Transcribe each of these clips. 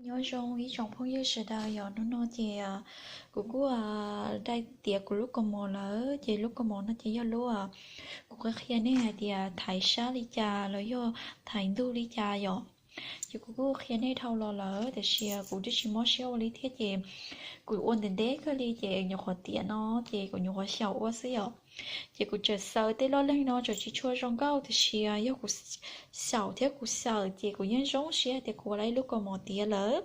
Nyob zoo ib tsoom phooj ywg sawv daws yom, hnub no ces kuv kuj dai tiav kuv lub kaus mom lawm, ces lub kaus mom no ces yog lub, kuv qhia qhia nej hais tias thaiv sab li cas los yog thaiv ntug li cas yom. Ces kuv kuj qhia nej dhau los lawm, tiam sis kuv twb tsis mob siab ua li thiab ces kuv ua ntev ntev kawg li ces nyuam qhuav tiav no ces kuv nyuam qhuav xyaum ua xwb yom. Ces kuv tseem xaws tej loj leeg no tseem tsis tshua zoo nkauj, tiam sis yog kuv xyaum thiab kuv xaws ces kuv yeej zoo siab tias kuv ua lub kaus mom tiav lawm.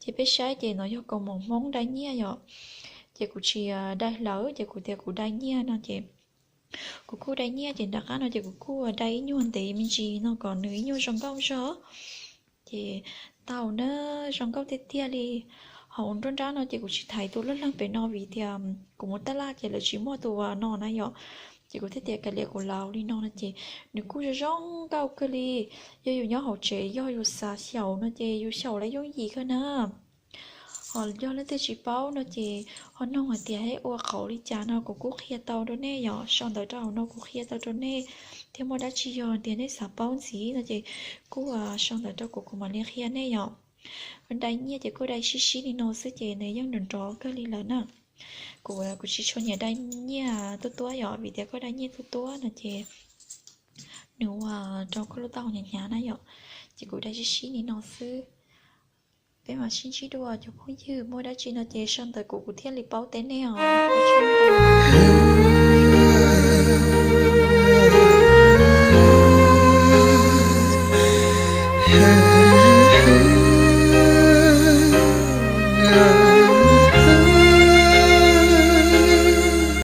Ces peb saib ces no yog kaus mom Hmoob dai nyiaj yom. Ces kuv tsis dai hlawv, ces kuv tias kuv dai nyiaj no ces kuv kuj dai nyiaj, ces nram qab no ces kuv kuj dai ib nyuag ntev me ntsis no kom nws ib nyuag zoo nkauj zog. Ces tau na, zoo nkauj tiag tiag li. Hauv nruab nrab no ces kuv tsis thaiv tus loj leeg pem no vim tias kuv mus taj laj ces lawv tsis muaj tus no na yom. Ces kuv thiaj tias kav liam kuv laus li no no ces nws kuj zoo zoo nkauj kawg li. Yog yus nyob hauv tsev yog yus xav xyaum no ces yus xyaum lawv yooj yim kawg na. Ho yog leej twg tsis paub no ces ho noog hais tias ua qauv li cas no kuv kuj qhia tau rau nej yom. Sau ntawv rau hauv no kuv qhia tau rau nej, thiab muaj dab tsi yog tias nej xav paub ntxiv no ces kuj sau ntawv rau kuv, kuv mam li qhia nej yom. Dai nyiaj ces kuj dai sib sib li no xwb ces nws yeej nrov nrov kawg li lawm na. Kuv, kuv tsis tshua nyiam dai nyiaj tuab tuab yom, vim tias koj dai nyiaj tuab tuab no ces nws ua rau koj lub taub hau hnyav hnyav na yom. Ces kuv dai sib sib li no xwb. Peb mam sib ntsib dua cov phooj ywg, muaj dab tsi no ces sau ntawv kuv, kuv thiaj li paub teb nej os.